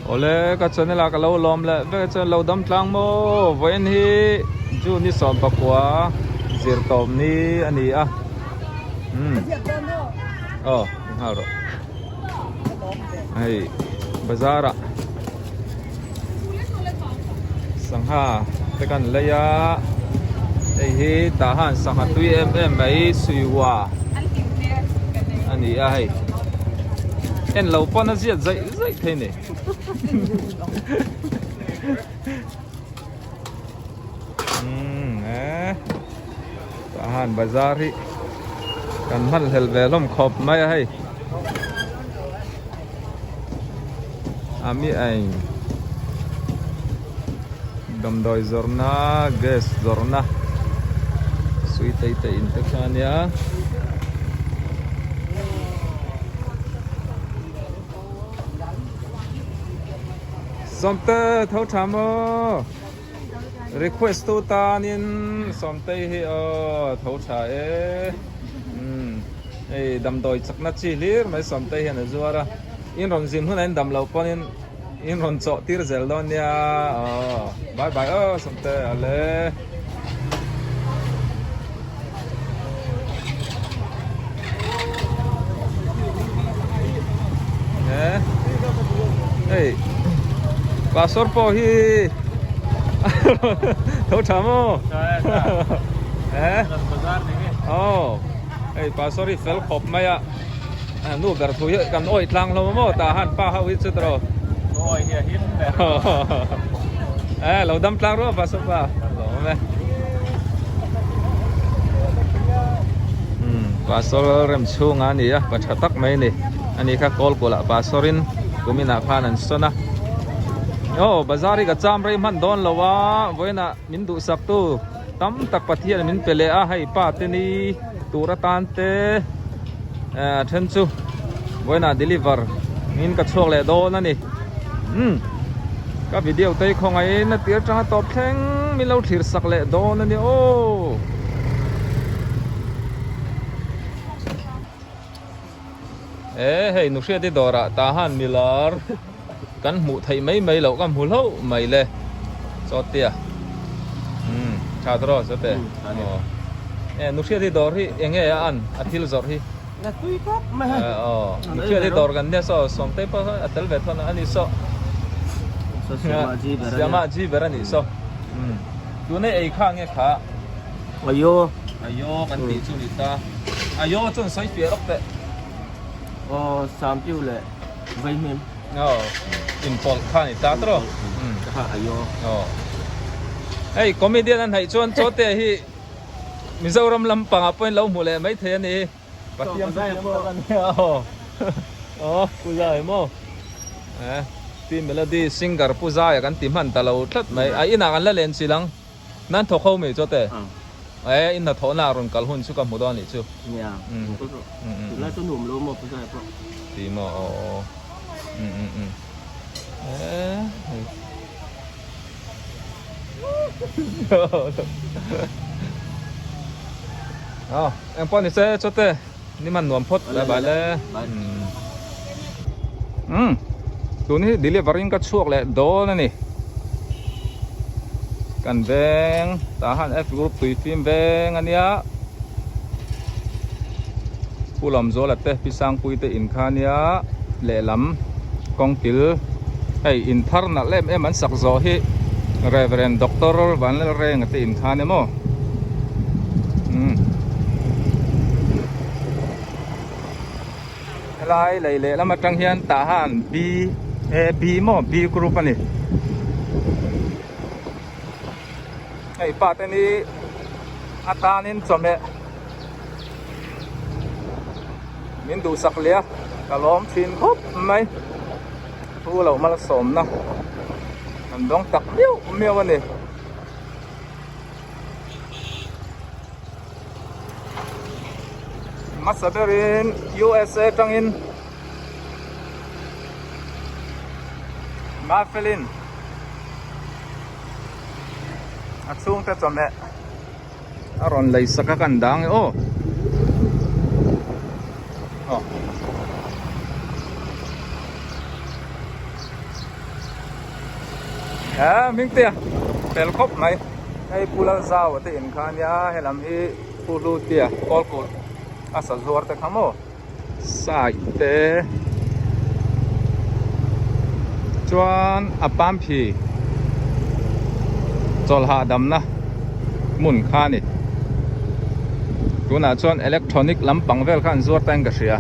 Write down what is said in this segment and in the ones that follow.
Awle ka channel ah ka lo lawm leh vek a chuan lo dam tlang maw vawiin hi June ni 19 zir tawp ni a ni a umm aw nghal rawh hei bazar ah sangha te kan lei a hei hi tah han sangha tui em em mai suiwa a ni a hei en lo pawn a ziat zaih zaih thei ni umm e tah han bazar hi kan hman hlel ve hlawm khawp mai a hei. Ami ein damdawi zawrhna gas zawrhna sui tei te in te kha ania. Sawmte tho tha maw request tu tanin Sawmtei hi aw tho tha e umm hei damdawi chakna chi hlir mai Sawmtei hian a zuar a. In rawn zin hunah in dam loh pawhin in rawn chawh tir zel dawn nia aw bye bye aw sawmte ale. Hei pastor pawh hi tho tha maw eh aw hei pastor hi fel khawp mai a. Nu ber thu hi kan awih tlang hlawm a maw tah han pa ho hi chu tawh Awi hi a him ber Eh lo dam tlang ruah pa sofa lo awm e Um pastor rem chhunga a ni a pa tha tak mai a ni ani kha kawl kulah pastor in kumin ah khan an sawn a aw bazar hi ka cham rei hman dawn lo a vawiin ah min duhsak tu tam tak Pathian min pe leh a hei pa te ni tur atan te eh a then chu vawiinah deliver in ka chhuak leh dawn a ni umm ka video te hi khawngaihin a tir atanga tawp thleng min lo thlir sak leh dawn a ni aw. Eh hei Nuhriati dawrah tah han milar kan hmuh theih mai mai loh ka hmu hlauh mai le Chawtia umm tha tawh Chawte aw eh Nuhriati dawr hi eng nge a an a thil zawrh hi a tui tawp mai eh aw Nuhriati dawr kan nia saw Sawmtei pawh sawn a tel ve thawn a ni saw Siama ji ber a nih saw umm tuna ei kha nge kha. Ayo. Ayo kan tih chu ni ta. Ayo chuan sawi fiah rawk teh. Aw Sam Piu leh Vaihmim. Aw inpawlh kha ni ta tawh. Ka kha ayo. Aw. Hei comedian an haih chuan Chawte hi Mizoram lampangah pawhin lo hmu leh maithei a ni. Pathian chu thiam tak a nia aw. Aw Pu Zai maw. Eh Pi Melody singer Pu Zaia kan ti hman ta lo tlat mai. A inah kan la len chilh ang. Nan thawk ho mai chuate e in hnathawh na rawn kal hun chu ka hmu dawn anih chu. Nia tunlai chu nuam lo maw pawisa pawh. Ti maw aw um e aw eng pawh ni se chuate ni man nuam phawt bye bye le um tun hi delivery in ka chhuak leh dawn a ni kan veng tah han F group tui fim veng a nia Pu Lawmzuala te Pi Sangpui te in kha a nia lehlam kawng kil hei in thar nalh em em an sak zawh hi Reverend Doctor Vanlalrenga te in kha a nia maw umm. Helai lei lehlam atang hian tah han B A B maw B group a ni. Hei pa te ni atanin chawhmeh min duhsak leh a ka lawm thin khawp mai. Thu lo malsawmna kan dawng tak miau miau a ni. Hmasa berin USA tangin Mafelin a chhungte chawhmeh a rawn lei sak a kan dang e aw. Aw. A Hmingtea fel khawp mai hei Pu Lalzau te in kha ania helam hi Pu Hlutia Kawlkulh a sa zuar te kha maw side te chuan a pamphi chawlh hahdamna hmun kha a ni tunah chuan electronic lampang vel kha an zuar ta in ka hria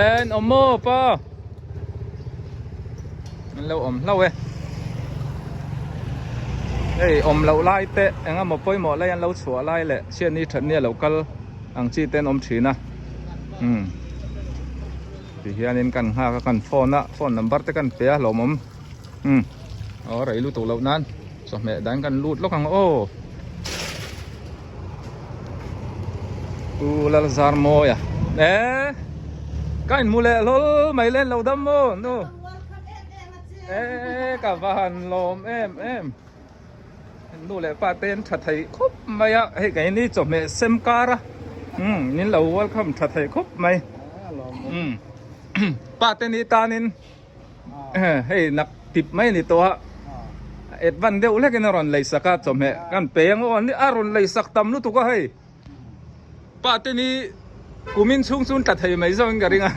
en awm maw pa. An lo awm hlauh e. Hei awm loh lai te eng emaw pawimawh lai an lo chhuah lai leh chhiatni thatni a lo kal ang chi te an awm thin a. Umm ti hianin kan nghak a kan phone a phone number te kan pe a hlawmawm umm aw rei lutuk loh nan chawhmeh dan kan lut lawk ang aw. Pu Lalzarmawia e ka inhmu leh hlawl mai len lo dam maw nu e ka va han lawm em em nu leh pa te an tha thei khawp mai a hei kei ni chawhmeh sem kar a umm min lo welcome tha thei khawp mai umm pa te ni tanin Hei nak tip mai a ni tawh a, advance deuh hlekin a rawn lei sak a chawhmeh kan pe ang aw a rawn lei sak tam lutuk a hei pa te ni kumin chhung chu an tla thei mai zawk in ka ring a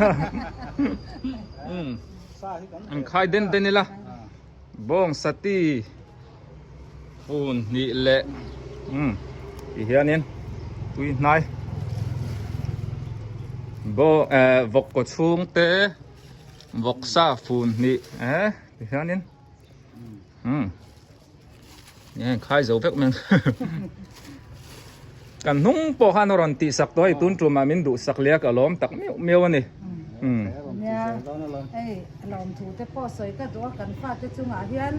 an khai den den ila bawng sati phun hnih leh ti hianin tui hnai bawng vawk kaw chhung te. Vawksa fun hnih eh ti hianin umm nge khai zo vek mai kan hnung pawh khan a rawn tih sak tawh hei tun tumah min duh sak leh a ka lawm tak miauh miauh a ni umm nia hei a lawm thu te pawh sawi ka duh a kan fate chungah hian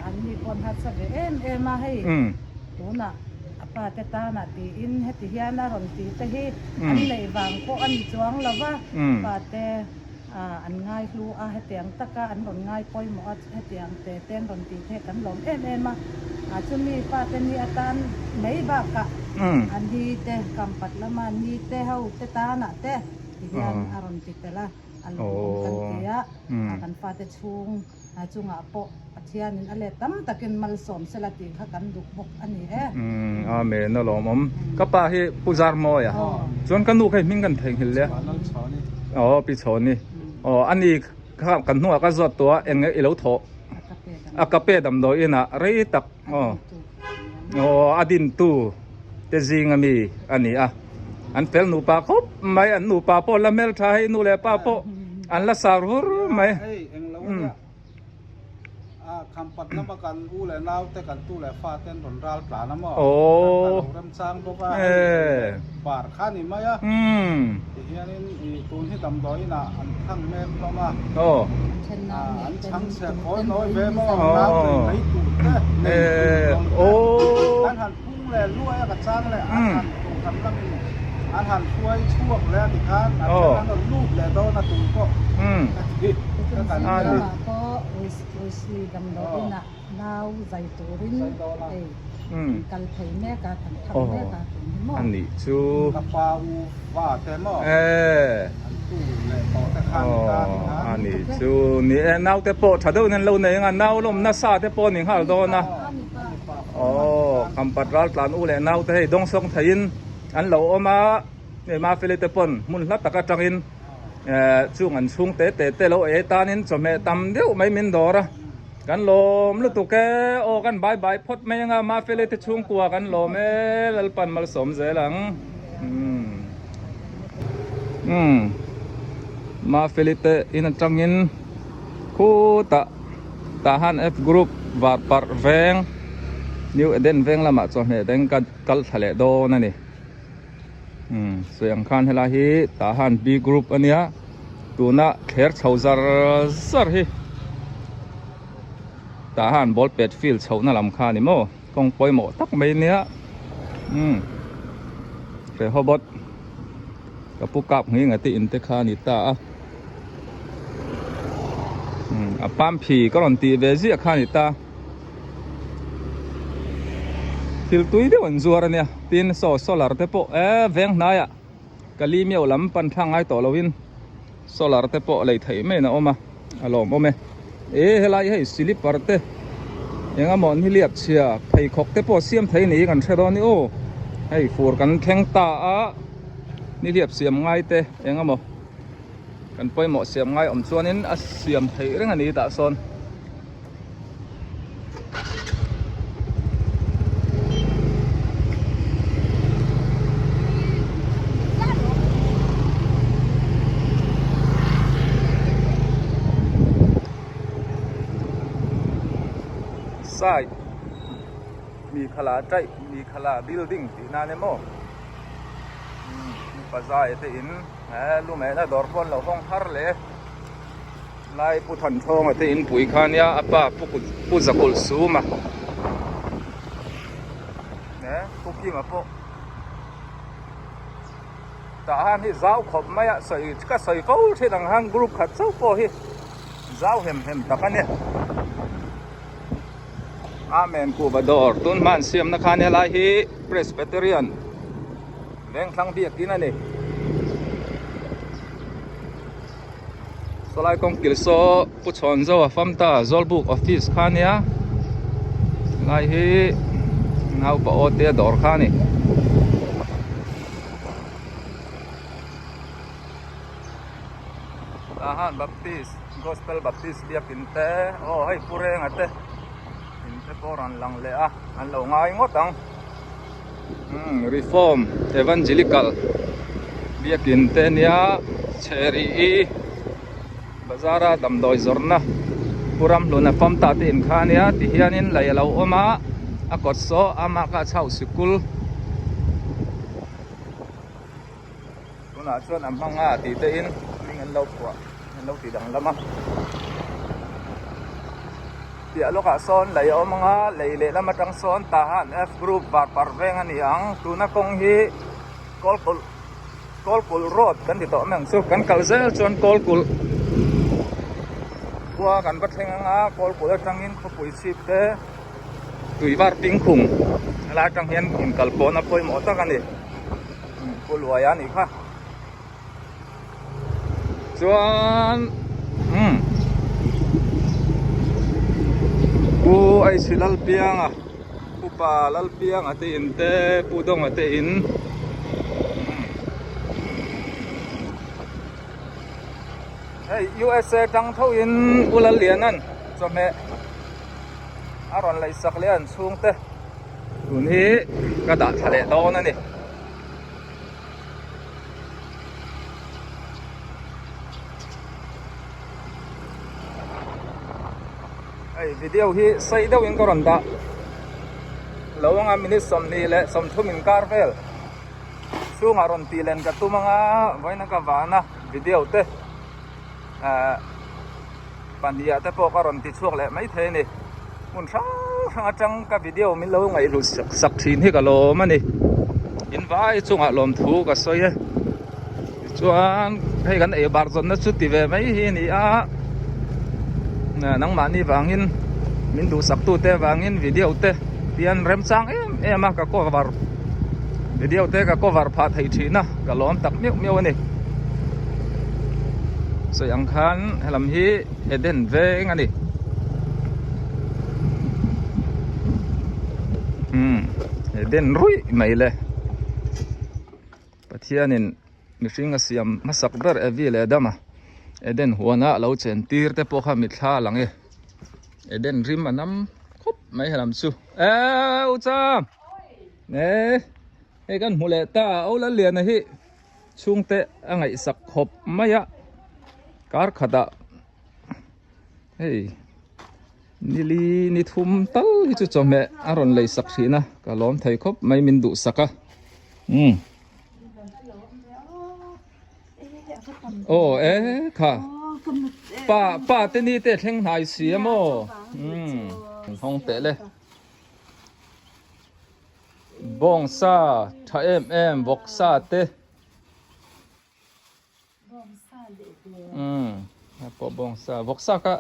an ni pawh an harsa ve em em a hei tunah a pate tanah tiin heti hian a rawn tih te hi an neih vang pawh a ni chuang lo va. Pate an ngai hlu a, hetiang taka an rawn ngai pawimawh a, hetiang te te an rawn tih te kan lawm em em a. Chumi pate ni atan mai bakah a ni te, kampat lama ni te ho te tanah te ti hian a rawn ti tel a, a lawmawm kan ti a, kan fate chhung chungah pawh Pathianin a let tam takin malsawm sela tih kha kan duh bawk a ni e. Amen a lawmawm. Ka pa hi Pu Zarmawia chuan ka nu kha i hming kan theihnghilh le. Aw Pi Chhawni. Aw a ni kha kan hnungah ka zawt tawh a eng nge i lo thawh a ka pe damdawi inah rei tak aw aw a dintu te zing ami a ni a. An fel nupa khawp mai an nupa pawh la hmeltha hei nu leh pa pawh an la sar vur mai. Khampat lama kan u leh nau te kan tu leh fa te an rawn ral tlan a maw? Kan lo remchang bawk a, hei bar kha a ni mai a, tihianin tun hi damdawiin ah an thang mek hlawm a, an chhang chhe khawi nawi ve maw, nau nei mai tur te, nei tur hlawm te, kan han pung leh luai a ka chang leh an han kohhran lamin an han hruai chhuak leh a tikhan an then an rawn lut leh dawn a tum pawh ka ti. Lamah pawh Ruisi damdawiinah nau zai turin hei an kal phei mek a, kan thang mek a tun hi maw. Anih chu. Ka pa u va te maw an tu leh tawh te khan ni ta ti khan. Anih chu ni e naute pawh tha deuhin an lo nei anga nau lawm nasa te pawh a ni nghal dawn a. Aw Khampat ral tlan u leh naute hei dawngsawng theiin an lo awm a, hei Mafeli te pawn hmun hla tak atangin. Chung an chhung te te te lo ei tanin chawhmeh tam deuh mai min dawr a, kan lawm lutuk e, aw kan bye bye phawt mai anga Mafeli te chhungkua kan lawm e, Lalpan malsawm zel ang umm umm Mafeli te in atangin khutah Tahan F group Varparh veng New Eden veng lamah chawhmeh deng ka kal thla leh dawn a ni. Umm sawi ang khan helai hi tah han B group a nia tuna thler chho zar zar hi tah han ball pet field chhoh na lam kha a ni maw kawng pawimawh tak mai a nia umm Rehoboth ka pu kap nghing a te in te kha a ni ta a umm a pump hi ka rawn tih ve ziah kha a ni ta. Thil tui deuh an zuar ania tin saw solar te pawh eh veng hnaiah kali miau lam pan thla ngai tawh lovin solar te pawh lei theih maiin a awm a a lawmawm e. E helai hei slipper te eng emaw an hi liak chhia pheikhawk te pawh siam thei niin kan hre dawn a ni aw hei fur kan thleng ta a nihliap siam ngai te eng emaw kan pawimawh siam ngai awm chuanin a siam theih reng a ni tah sawn. Side mi khala taih mi khala building tih nan emaw pazai te in lu mehna dawr pawh an lo hawng har leh e. Lai Pu Thanthawng te in pui kha nia a pa Pu Kut Pu Zakulh Suma e Pu Kima pawh tah han hi zau khawp mai a sawi ka sawi fo thin ang han group khat chauh pawh hi zau hem hem tak a nia Amen kuhva dawr tun hma an siamna khan helai hi Presbyterian Vengthlang biakin a ni. Sawlai kawng kil saw Pu Chhawn Zo a fam ta Zawlbuk office kha ania helai hi naupa aw te a dawr kha a ni. Tah han Baptist Gospel Baptist biakin te aw hei Pu Renga te in te pawh rawn lang leh a an lo ngai ngawt ang. Reform Evangelical biakin te ania chheri i bazar a damdawi zawrhna pu Ramhluna fam ta te inkha ania ti hianin lei alo awm a a kawt saw amah kha a chhauh sikul tunah chuan a hmang a tih te in hming an lo phuah an lo ti danglam a. Piah lawkah sawn lei a awm ang a, lei lehlam atang sawn Tahan F Group Varpar veng a ni ang. Tuna kawng hi Kawlkulh Kawlkulh Road kan ti tawh mai ang chu. Kan kal zel chuan Kawlkulh khua kan va thleng ang a, Kawlkulh atangin khawpui chhip te Tuivar Pingkhung helai atang hian inkal pawhna pawimawh tak a ni. Pu Luaia a nih kha. Chuan umm Pu Aichhi Lalpianga Upa Lalpianga te in te Pu Dawnga te in hei USA tang tho in U Lalliana'n chawhmeh a rawn laih sak leh a an chhungte tun hi ka dah thla leh dawn a ni. Hei video hi sei deuh in ka rawn dah lo anga minute 23 inkar vel chhungah rawn tih len ka tum anga vawiin ka vana video te ahh pahnih ah te pawh ka rawn ti chhuak leh mai thei a ni hmun hrang hrang atang ka video min lo ngaihhlut sak sak thin hi ka lawm a ni in vai chungah lawmthu ka sawi e tichuan hei kan ei bar zawnna chu ti ve mai hi a ni a nangmahni vangin min duhsak tute vangin video te hian remchang em em a ka cover video te ka cover phah theih thin a ka lawm tak meuh meuh a ni sawi ang khan helam hi Eden veng a ni umm Eden ruih mai le Pathianin mihring a siam hmasak ber Evi leh Adama Eden huana a lo chen tir te pawh kha mitthla a lang e Eden rim a nam khawp mai helam chu eee u cham eee hei kan hmu leh ta a Laliana hi chhungte a ngaihsak khawp mai a kar khatah hei nili ni thum tal hi chu chawhmeh a rawn lei sak thin a ka lawm thei khawp mai min duhsak a umm aw e kha pa pa te ni te thleng hnai si a maw umm hawng teh le. Bawngsa tha em em vawksa te umm hei pawh bawngsa vawksa kha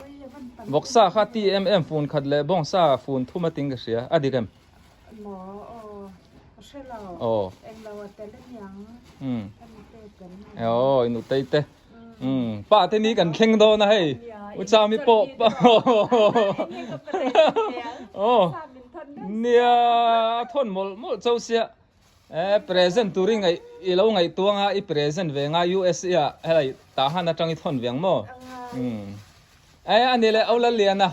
vawksa kha ti em em fun khat leh bawngsa fun thum a ting ka hria a dik em aw umm aw inutei te umm pa te ni kan thleng dawn a hei. U Chami pawh aw nia a thawn mawlh mawlh chauh sia e present tur i ngaih i lo ngaihtuang a i present ve nga USA ah helai tah han atang i thawn ve ang maw umm e a ni le Au Lalliana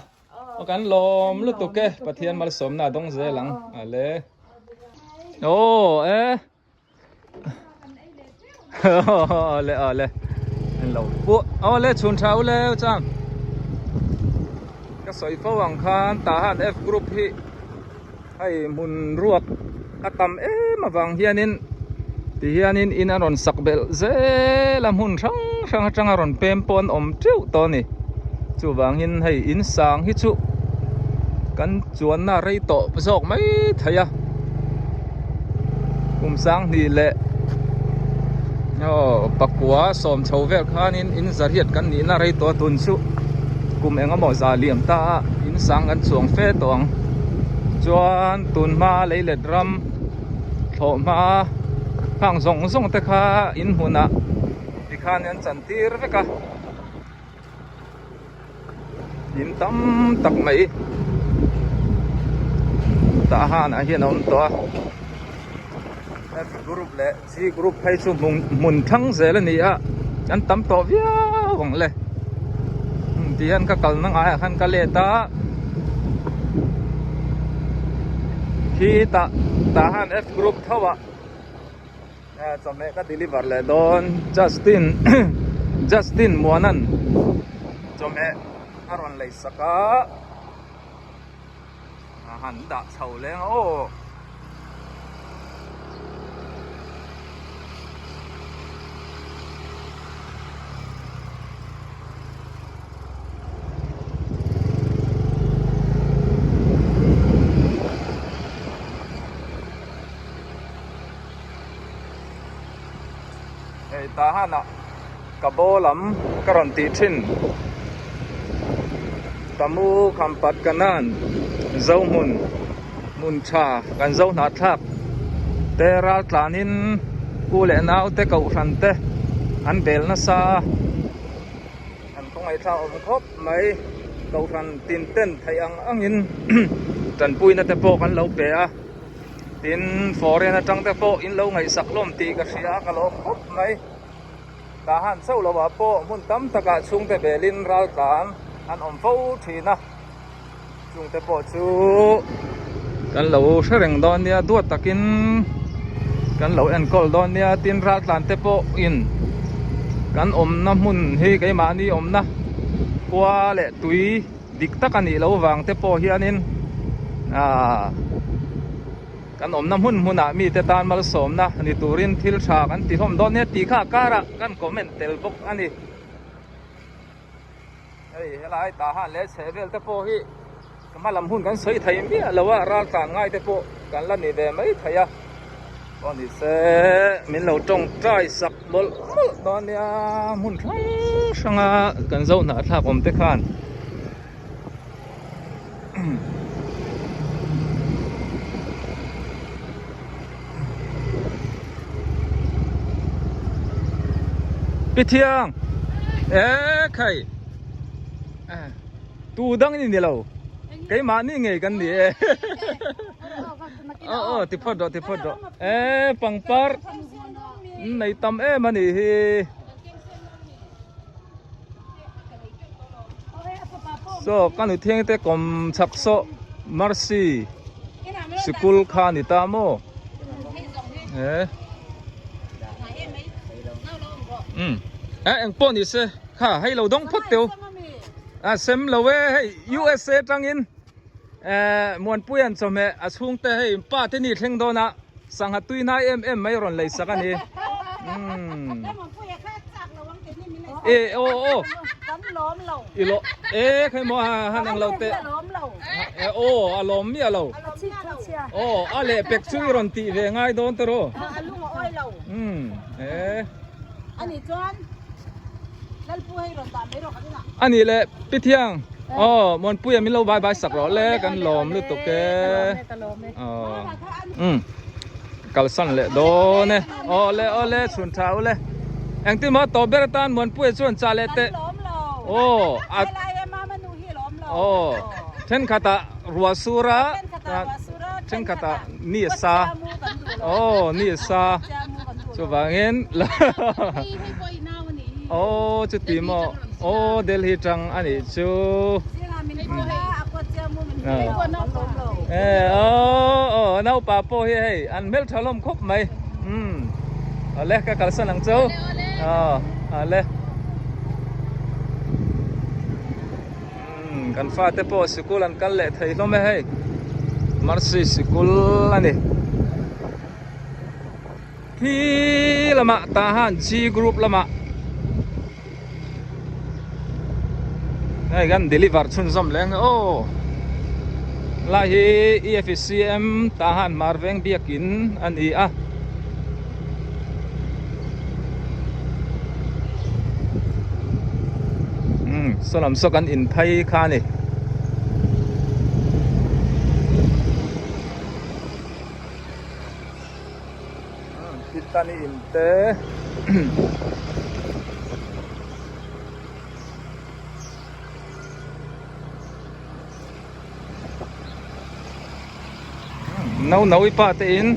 aw kan lawm lutuk e Pathian malsawmna a dawng zel ang ale aw e. Awle awle lo pu awle chhun tha u leu chang ka sawi fo ang khan tah han F group hi hei hmun ruak a tam em avang hianin ti hianin in a rawn sak belh zel a hmun hrang hrang atanga rawn pem pawh an awm teuh tawh a ni chuvangin hei in sang hi chu kan chuanna rei tawh zawk mai thei a kum sang hnih leh aw pakua sawm chho vel khanin in zariat kan nihna rei tawh a tun chu kum eng emaw za liam ta a in sang kan chuang fe tawh ang chuan tun hma leilet ram thlawh hma khang zawng zawng te kha in hmunah tikhan an chan tir vek a. In tam tak mai tah hanah hian a awm tawh a F group leh G group phei chu hmun thang zel a ni a an tam tawh viau ang le ti hian ka kalna ngaiah khan ka let a khi tah tah han F group tho ah. Chawhmeh ka deliver leh dawn Justin Justin Muanan chawhmeh a rawn lei sak a a han dah chho leng a aw. Hei tah hanah ka baw lam ka rawn tih thin Tamu Khampat Kanan Zohmun hmun tha kan zo hnahthlak te ral tlanin u leh nau te kohhran te an bel nasa a an kawngaihthlak awm khawp mai kohhran tin ten theih ang angin tanpuina te pawh kan lo pe a. Tin, foreign atang te pawh in lo ngaihsak hlawm tih ka hria a, ka lawm khawp mai. Tah han chauh lo ah pawh hmun tam takah chhungte belin raltlan an awm fo thin a, chungte pawh chu kan lo hre reng dawn nia, duat takin kan lo enkawl dawn nia, tin raltlan te pawh in kan awmna hmun hi keimahni awmna khua leh tui. Dik tak a nih loh vang te pawh hianin aaa kan awmna hmun hmunah mite tan malsawmna ni turin thil tha kan ti hlawm dawn nia tih kha a karah kan comment tel bawk a ni. Hei helai tah han leh chheh vel te pawh hi ka hma lam hun kan sawi thei miah lo a raltlan ngai te pawh kan la ni ve mai thei a aw ni se min lo tawngtai sak mawlh mawlh dawn nia hmun hrang hranga kan zo hnahthlak awm te khan Pi Thiang e khai tu dang in ni lo keimahni ngei kan ni e aw aw ti phawt rawh ti phawt rawh e pangpar nei tam em a nih hi saw ka nu thiang te kawm chhak saw mercy sikul kha a ni ta maw e um e eng pawh ni se kha hei lo dawng phawt teu a sem lo e hei USA tangin Eh Muanpuia'n chawhmeh a chhungte hei pa te ni thleng dawn a sangha tui hnai em em mai rawn lei sak a ni. Umm. E aw aw. I lo e khai maw ha han ang lo te. E aw a lawm miah lo. Aw a leh pek chu i rawn tih ve ngai dawn te rawh. Umm e. A nih leh Pi Thiang aw Muanpuia min lo vai vai sak rawh le kan lawm lutuk e aw umm kalsan leh dawn e aw le aw le chhun tha u le engtin maw tawp ber atan Muanpuia chuan chah leh teh. Aw a Aw thenkhatah ruah sur a thenkhatah ni a sa Aw ni a sa chuvangin Aw chuti maw Aw Delhi tang a nih chu Aw naupa pawh hi hei an hmeltha hlawm khawp mai umm awle ka kalsan ang chu aw awle umm kan fate pawh sikul an kal leh thei hlawm e hei Mercy sikul a ni khi lamah tah han G group lamah Hei kan deliver chhunzawm leh ang aw lai hi EFCM Tahan Marveng biakin a ni a. Umm saw lam saw kan inphei kha a ni. Titani in te No no i pa te in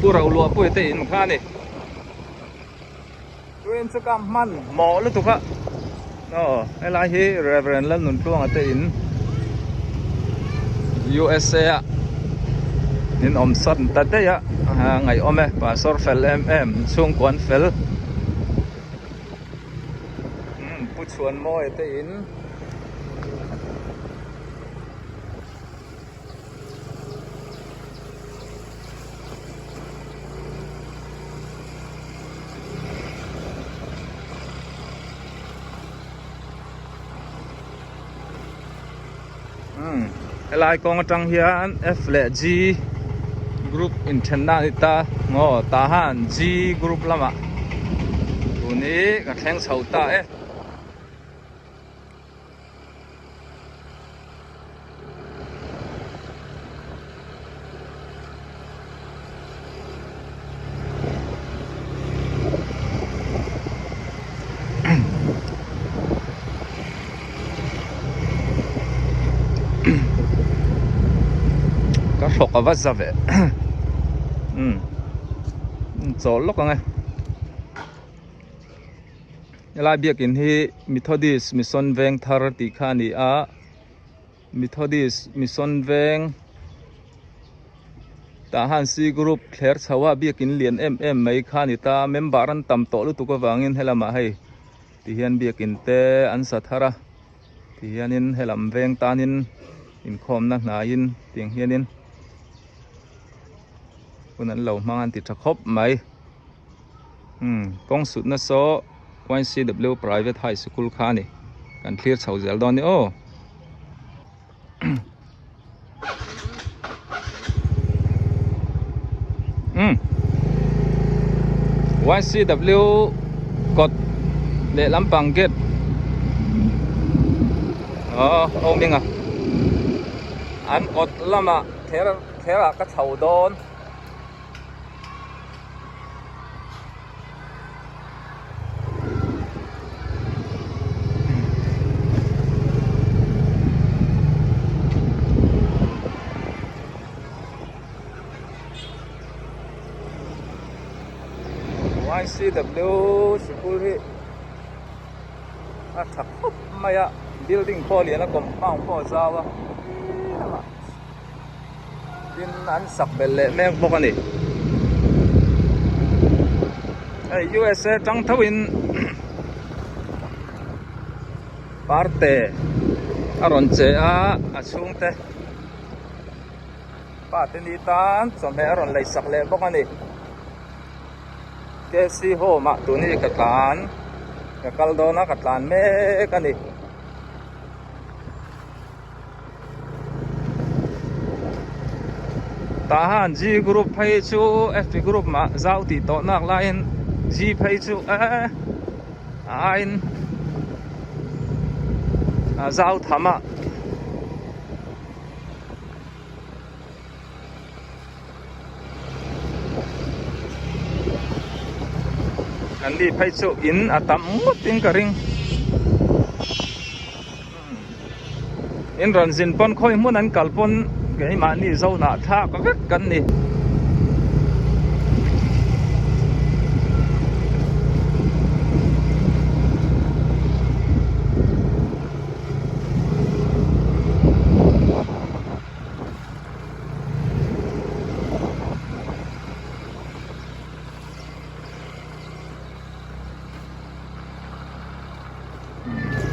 pu ro luah pui te in kha ni train chu ka hman mawh lutuk a aw helai hi Reverend Lalnuntluanga te in USA a in awm sat ta daih a ngaihawm e pastor fel em em chhungkaw an fel pu Chhuanmawia te in. Helai kawng atang hian F leh G group inthenna a ni ta maw tah han G group lamah tun hi ka thleng chho ta e. Ka hrawk a va za ve umm chawl lawk ang e. Helai biakin hi Methodist Mission Veng thar tih kha a ni a Methodist Mission Veng tah han C group thler chho a biakin lian em em mai kha a ni ta member an tam tawh lutuk avangin helamah hei ti hian biakin te an sa thar a ti hianin helam veng tanin inkhawmna hnaiin tiang hianin hun an lo hmang an ti tha khawp mai. Umm kawng sutna saw YCW Private High School kha a ni kan thlir chho zel dawn a ni aw. Umm YCW kawt leh lampang gate aw awm eng a an kawt lamah thler thler ah ka chho dawn. YCW sikul hi a tha khawp mai a building pawh a lian a compound pawh a zau a tin an sak belh leh mek bawk a ni hei USA tang tho in parte a rawn che a a chhung te pa te ni tan chawhmeh a rawn lei sak leh bawk a ni K C home ah tun hi ka tlan ka kal dawn a ka tlan mek a ni. Tah han G group phei chu F group mah zau tih tawh nak laiin G phei chu eh a aiin a zau tham a. An ni phei chu in a tam ngawt in ka ring. In rawn zin pawn khawi hmun an kal pawn keimahni zonah thlak vek kan ni.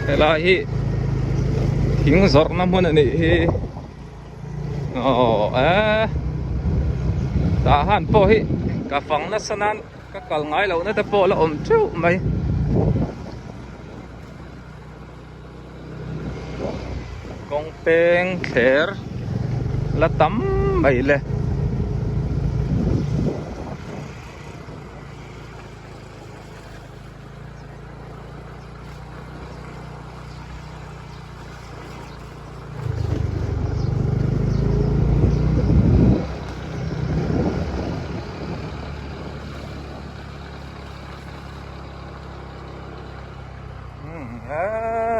Helai hi thing zawrhna hmun a nih hi aww eh tah han pawh hi ka fang nasa nan ka kal ngai lohna te pawh a la awm teuh mai. Kawng peng thler la tam mai le.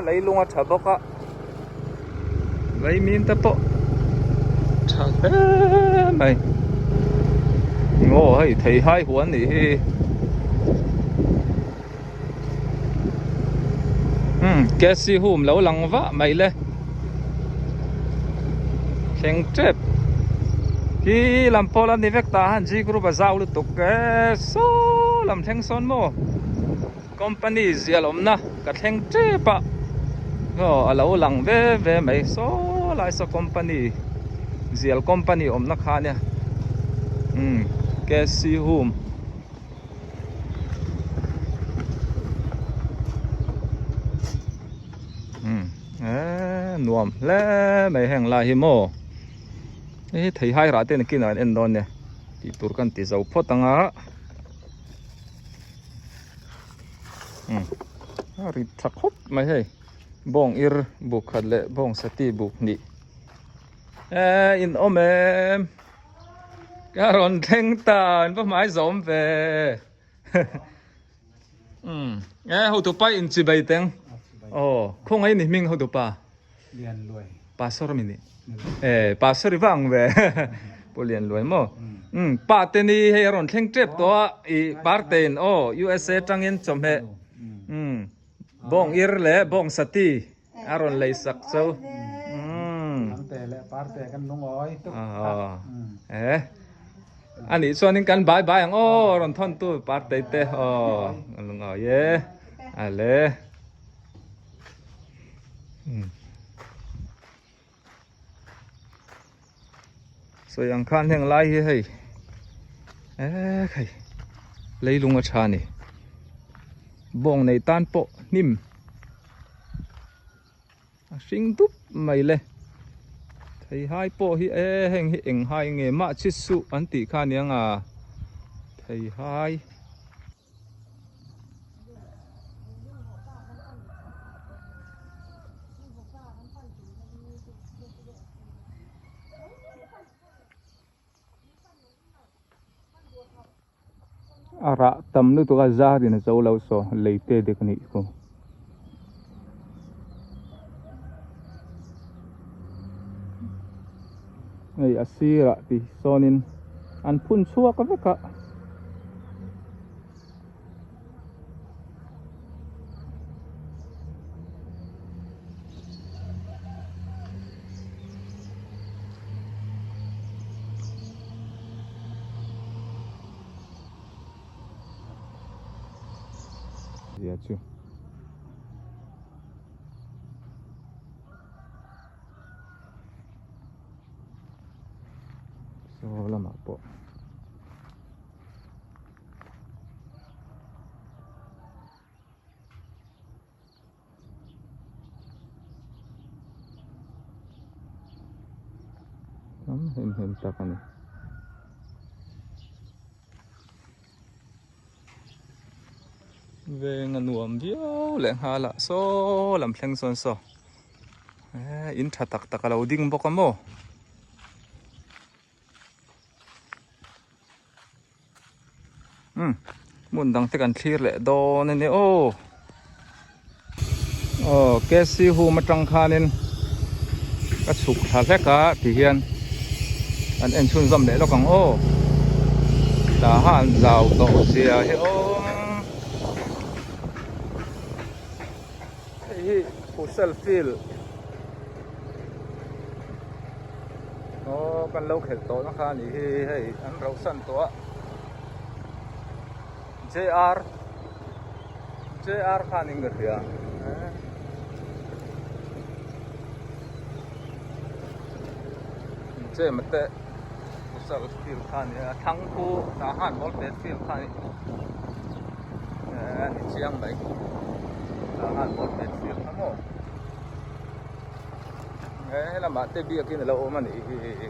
Leilung a tha bawk a vaimin te pawh tha hle mai aw hei theihai huan nih hi umm Cassie hum lo lang vah mai le thleng tep khi lam pawh la ni vek tah han G group a zau lutuk e saw lam thleng sawn maw. Company zial awmna ka thleng tep a aw a lo lang ve ve mai saw lai saw company zial company awmna kha ania umm K C home umm eee nuam hle mai heng lai hi maw hei hi theihai rah te nakinah an en dawn nia tih tur kan ti zo phawt ang a. A rit tha khawp mai hei bawng ir buk khat leh bawng sati buk hnih eee in awm em ka rawn thleng ta an va hmai zawm ve umm e hotu pa in chi bai teng aw khawngaih ni hming hotu pa. Lian Luai. Pastor mi ni. Eh, pastor i vang ve. Pu Lian Luai maw? Um, pa te ni hei a rawn thleng tep tawh a, i Partein aw USA tangin chawhmeh um bawng ir leh bawng sati a rawn lei sak cho. Um. Ante leh Parte kan lungawi tuk. Eh. Ani chuanin kan bai bai ang aw rawn thawn tu Partei te aw lungawi e. Ale. Sawi ang khan heng lai hi hei eh khai leilung a tha a ni bawng nei tan pawh hnim a hring dup mai le theihai pawh hi eh heng hi eng hai nge mah chi suh an tih kha aniang a theihai. A rah tam lutuk a zar in a zo lo saw lei te dik a nih chu. Hei a sirah ti sawnin an phun chhuak vek a. Zia chu. Saw lamah pawh. Tam hem hem tak a ni. Veng a nuam viau leh nghal a saw lam thleng sawn saw eh in tha tak tak a lo ding bawk a maw. Umm hmun dang te kan thlir leh dawn a ni aw. Aw KC home atang khanin Ka chhuk thla hlek a ti hian an en chhunzawm leh lawk ang aw. Tah han zau tawh zia hi awm. Hei hi futsal field aw kan lo khelh tawh na kha a nih hi hei an rauhsan tawh a JR JR khanin ka hria Chem te futsal field kha a ni a thlang khu tah khan ball pet field kha a ni. A ni chiang mai tah khan ball pet field kha maw he lamah te biakin a lo awm a nih hi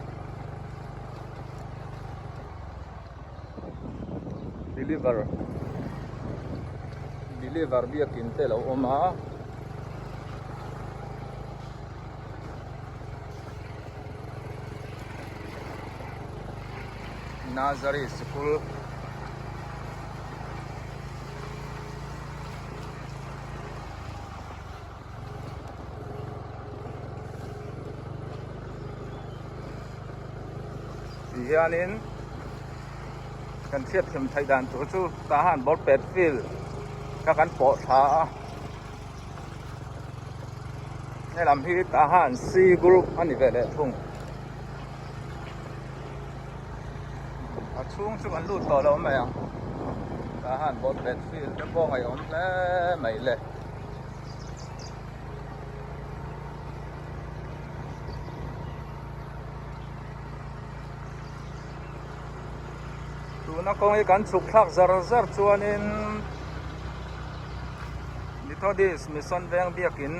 believer believer biakin te a lo awm a. Nazari sikul ti hianin kan hriat thiam theih dan tur chu tah hian ball pet field kha kan pawh thla a helam hi tah hian C group a ni ve leh thung. A chhung chu kan lut tawh lo mai ang tah hian ball pet field te pawh ngaihawm hle mai le. Tuna kawng hi kan chhuk thlak zar zar chuanin Methodist Mission Veng biakin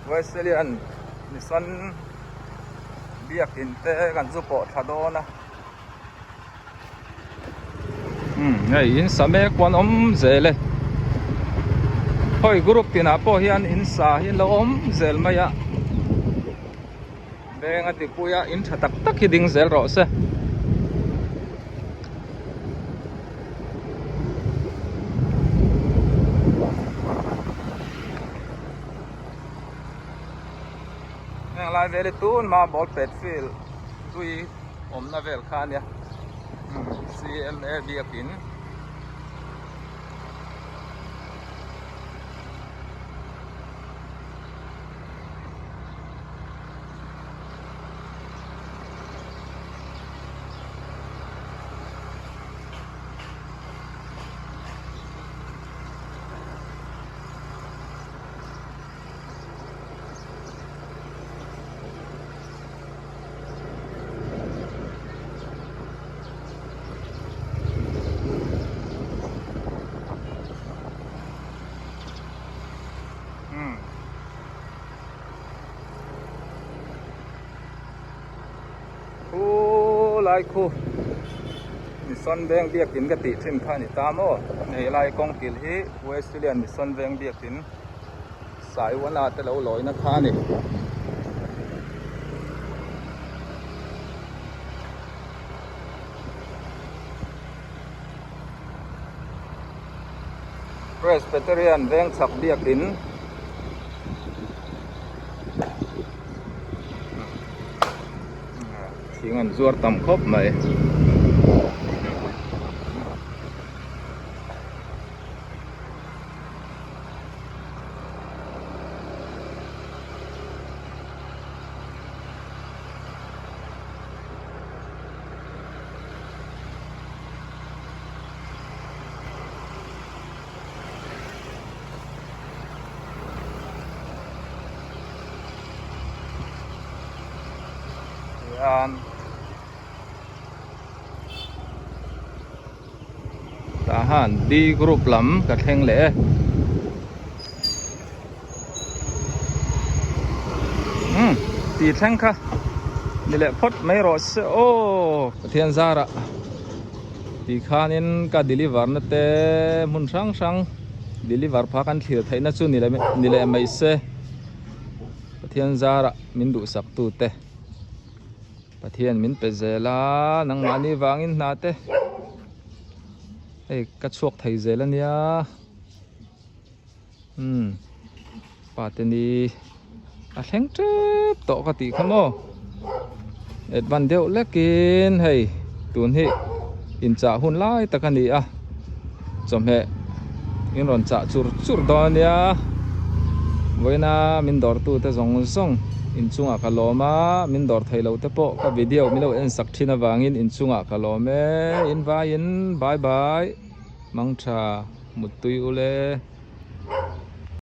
Wesleyan Mission biakin te kan zu pawh thla dawn a umm hei in sa mek pawh an awm zel e hawi group tinah pawh hian in sa hi an lo awm zel mai a veng a tipui a in tha tak tak hi ding zel rawh se. Heng lai vel hi tun hma ball pet field hlui awmna vel kha a nia C_M_A biakin. Khu lai khu Mission Veng biakin ka tih thin kha a ni ta maw hei lai kawng kil hi Wesleyan Mission Veng biakin Saiwana te lo lawina kha a ni. Presbyterian veng chhak biakin thing an zuar tam khawp mai. Hian tah han D group lam ka thleng leh e. Umm tih thleng kha ni leh phawt mai rawh se aw. Pathian zarah tih khanin ka deliver na te hmun hrang hrang deliver phah kan thlir theih na chu ni leh mai se Pathian zarah min duhsak tu te Pathian min pe zel a nangmahni vangin hna te hei ka chhuak thei zel a nia. Umm. Pa te ni a thleng tep tawh ka tih kha maw advance deuh lekin hei tun hi inchah hun lai tak a ni a chawhmeh in rawn chah chur chur dawn a nia vawiina min dawr tu te zawng zawng inchungah ka lawm a min dawr thei lo te pawh ka video min lo en sak thin avangin inchungah ka lawm e in vaiin bye bye mangtha muttui ule.